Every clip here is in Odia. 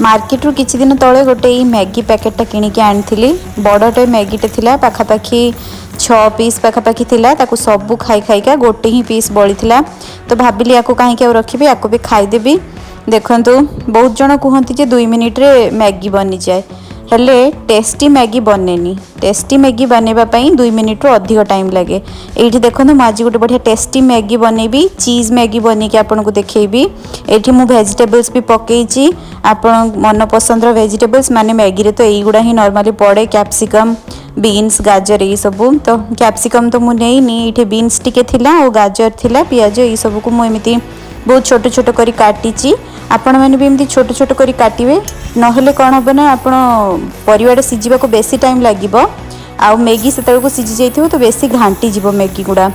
ମାର୍କେଟରୁ କିଛି ଦିନ ତଳେ ଗୋଟେ ଏଇ ମ୍ୟାଗି ପ୍ୟାକେଟଟା କିଣିକି ଆଣିଥିଲି। ବଡ଼ଟେ ମ୍ୟାଗିଟେ ଥିଲା, ପାଖାପାଖି 6 ପିସ୍ ପାଖାପାଖି ଥିଲା। ତାକୁ ସବୁ ଖାଇ ଖାଇକା ଗୋଟେ ହିଁ ପିସ୍ ବଳିଥିଲା। ତ ଭାବିଲି ୟାକୁ କାହିଁକି ଆଉ ରଖିବି, ୟାକୁ ବି ଖାଇଦେବି। ଦେଖନ୍ତୁ, ବହୁତ ଜଣ କୁହନ୍ତି ଯେ 2 ମିନିଟ୍ରେ ମ୍ୟାଗି ବନିଯାଏ, ହେଲେ ଟେଷ୍ଟି ମ୍ୟାଗି ବନେନି। ଟେଷ୍ଟି ମ୍ୟାଗି ବନେଇବା ପାଇଁ 2 ମିନିଟ୍ରୁ ଅଧିକ ଟାଇମ୍ ଲାଗେ। ଏଇଠି ଦେଖନ୍ତୁ, ମୁଁ ଆଜି ଗୋଟେ ବଢ଼ିଆ ଟେଷ୍ଟି ମ୍ୟାଗି ବନେଇବି, ଚିଜ୍ ମ୍ୟାଗି ବନେଇକି ଆପଣଙ୍କୁ ଦେଖେଇବି। ଏଇଠି ମୁଁ ଭେଜିଟେବଲ୍ସ ବି ପକେଇଛି, ଆପଣ ମନ ପସନ୍ଦର ଭେଜିଟେବଲ୍ସ। ମାନେ ମ୍ୟାଗିରେ ତ ଏଇଗୁଡ଼ା ହିଁ ନର୍ମାଲି ପଡ଼େ, କ୍ୟାପ୍ସିକମ୍, ବିନ୍ସ, ଗାଜର, ଏଇସବୁ। ତ କ୍ୟାପ୍ସିକମ୍ ତ ମୁଁ ନେଇନି, ଏଇଠି ବିନ୍ସ ଟିକେ ଥିଲା ଆଉ ଗାଜର ଥିଲା, ପିଆଜ, ଏଇସବୁକୁ ମୁଁ ଏମିତି ବହୁତ ଛୋଟ ଛୋଟ କରି କାଟିଛି। ଆପଣମାନେ ବି ଏମିତି ଛୋଟ ଛୋଟ କରି କାଟିବେ, ନହେଲେ କ'ଣ ହେବ ନା ଆପଣ ପରିବାଟା ସିଝିବାକୁ ବେଶୀ ଟାଇମ୍ ଲାଗିବ ଆଉ ମ୍ୟାଗି ସେତେବେଳକୁ ସିଝି ଯାଇଥିବ, ତ ବେଶୀ ଘାଣ୍ଟିଯିବ ମ୍ୟାଗି ଗୁଡ଼ା।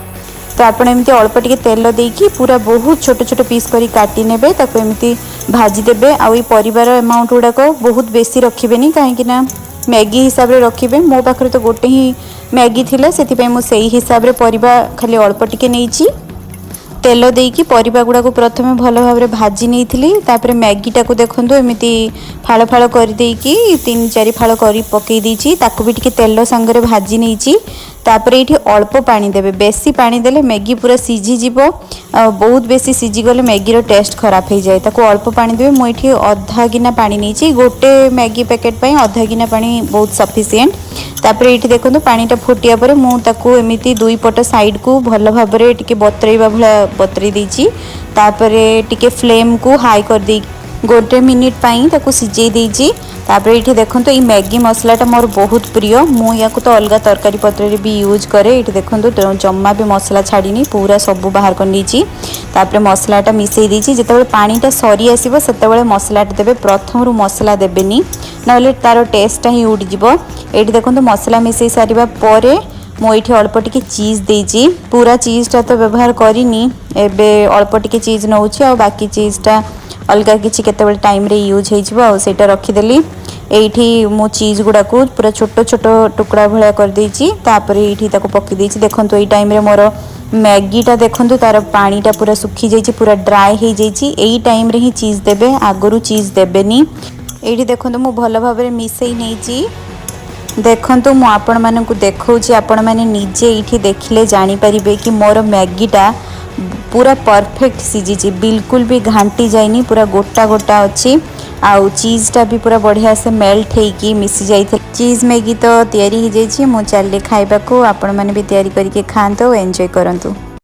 ତ ଆପଣ ଏମିତି ଅଳ୍ପ ଟିକେ ତେଲ ଦେଇକି ପୁରା ବହୁତ ଛୋଟ ଛୋଟ ପିସ୍ କରି କାଟି ନେବେ, ତାକୁ ଏମିତି ଭାଜିଦେବେ। ଆଉ ଏଇ ପରିବାର ଆମାଉଣ୍ଟ ଗୁଡ଼ାକ ବହୁତ ବେଶୀ ରଖିବେନି, କାହିଁକି ନା ମ୍ୟାଗି ହିସାବରେ ରଖିବେ। ମୋ ପାଖରେ ତ ଗୋଟେ ହିଁ ମ୍ୟାଗି ଥିଲା, ସେଥିପାଇଁ ମୁଁ ସେଇ ହିସାବରେ ପରିବା ଖାଲି ଅଳ୍ପ ଟିକେ ନେଇଛି। ତେଲ ଦେଇକି ପରିବା ଗୁଡ଼ାକୁ ପ୍ରଥମେ ଭଲ ଭାବରେ ଭାଜି ନେଇଥିଲି। ତାପରେ ମ୍ୟାଗିଟାକୁ ଦେଖନ୍ତୁ, ଏମିତି ଫାଳ ଫାଳ କରିଦେଇକି ତିନି ଚାରି ଫାଳ କରି ପକାଇ ଦେଇଛି। ତାକୁ ବି ଟିକେ ତେଲ ସାଙ୍ଗରେ ଭାଜି ନେଇଛି। ତାପରେ ଏଇଠି ଅଳ୍ପ ପାଣି ଦେବେ। ବେଶୀ ପାଣି ଦେଲେ ମ୍ୟାଗି ପୁରା ସିଝିଯିବ, ଆଉ ବହୁତ ବେଶୀ ସିଝିଗଲେ ମ୍ୟାଗିର ଟେଷ୍ଟ ଖରାପ ହେଇଯାଏ। ତାକୁ ଅଳ୍ପ ପାଣି ଦେବେ। ମୁଁ ଏଇଠି ଅଧା ଗିନା ପାଣି ନେଇଛି। ଗୋଟେ ମ୍ୟାଗି ପ୍ୟାକେଟ୍ ପାଇଁ ଅଧା ଗିନା ପାଣି ବହୁତ ସଫିସିଏଣ୍ଟ। ତାପରେ ଏଇଠି ଦେଖନ୍ତୁ, ପାଣିଟା ଫୁଟିବା ପରେ ମୁଁ ତାକୁ ଏମିତି ଦୁଇ ପଟ ସାଇଡ଼କୁ ଭଲ ଭାବରେ ଟିକେ ବତରେଇବା ଭଳିଆ ବତରେଇ ଦେଇଛି। ତାପରେ ଟିକେ ଫ୍ଲେମ୍କୁ ହାଇ କରିଦେଇକି ଗୋଟେ ମିନିଟ୍ ପାଇଁ ତାକୁ ସିଝେଇ ଦେଇଛି। ତାପରେ ଏଇଠି ଦେଖନ୍ତୁ, ଏଇ ମ୍ୟାଗି ମସଲାଟା ମୋର ବହୁତ ପ୍ରିୟ। ମୁଁ ୟାକୁ ତ ଅଲଗା ତରକାରୀ ପତ୍ରରେ ବି ୟୁଜ୍ କରେ। ଏଇଠି ଦେଖନ୍ତୁ, ଜମା ବି ମସଲା ଛାଡ଼ିନି, ପୁରା ସବୁ ବାହାର କରିନେଇଛି। ତାପରେ ମସଲାଟା ମିଶାଇ ଦେଇଛି। ଯେତେବେଳେ ପାଣିଟା ସରି ଆସିବ, ସେତେବେଳେ ମସଲାଟା ଦେବେ। ପ୍ରଥମରୁ ମସଲା ଦେବେନି, ନହେଲେ ତାର ଟେଷ୍ଟଟା ହିଁ ଉଡ଼ିଯିବ। ଏଇଠି ଦେଖନ୍ତୁ, ମସଲା ମିଶାଇ ସାରିବା ପରେ ମୁଁ ଏଇଠି ଅଳ୍ପ ଟିକେ ଚିଜ୍ ଦେଇଛି। ପୁରା ଚିଜ୍ଟା ତ ବ୍ୟବହାର କରିନି, ଏବେ ଅଳ୍ପ ଟିକେ ଚିଜ୍ ନେଉଛି ଆଉ ବାକି ଚିଜ୍ଟା ଅଲଗା କିଛି କେତେବେଳେ ଟାଇମ୍ରେ ୟୁଜ୍ ହେଇଯିବ, ଆଉ ସେଇଟା ରଖିଦେଲି। ଏଇଠି ମୁଁ ଚିଜ୍ ଗୁଡ଼ାକୁ ପୁରା ଛୋଟ ଛୋଟ ଟୁକୁଡ଼ା ଭଳିଆ କରିଦେଇଛି। ତାପରେ ଏଇଠି ତାକୁ ପକାଇ ଦେଇଛି। ଦେଖନ୍ତୁ, ଏଇ ଟାଇମ୍ରେ ମୋର ମ୍ୟାଗିଟା ଦେଖନ୍ତୁ, ତାର ପାଣିଟା ପୁରା ଶୁଖିଯାଇଛି, ପୁରା ଡ୍ରାଏ ହେଇଯାଇଛି। ଏଇ ଟାଇମ୍ରେ ହିଁ ଚିଜ୍ ଦେବେ, ଆଗରୁ ଚିଜ୍ ଦେବେନି। ଏଇଠି ଦେଖନ୍ତୁ, ମୁଁ ଭଲ ଭାବରେ ମିଶାଇ ନେଇଛି। ଦେଖନ୍ତୁ, ମୁଁ ଆପଣମାନଙ୍କୁ ଦେଖାଉଛି, ଆପଣମାନେ ନିଜେ ଏଇଠି ଦେଖିଲେ ଜାଣିପାରିବେ କି ମୋର ମ୍ୟାଗିଟା ପୁରା ପରଫେକ୍ଟ ସିଝିଛି, ବିଲକୁଲ ବି ଘାଣ୍ଟି ଯାଇନି, ପୁରା ଗୋଟା ଗୋଟା ଅଛି ଆଉ ଚିଜ୍ଟା ବି ପୁରା ବଢ଼ିଆ ସେ ମେଲ୍ଟ ହେଇକି ମିଶି ଯାଇଥିଲା। ଚିଜ୍ ମ୍ୟାଗି ତ ତିଆରି ହେଇଯାଇଛି। ମୁଁ ଚାଲିଲି ଖାଇବାକୁ। ଆପଣମାନେ ବି ତିଆରି କରିକି ଖାଆନ୍ତୁ ଆଉ ଏନ୍ଜୟ କରନ୍ତୁ।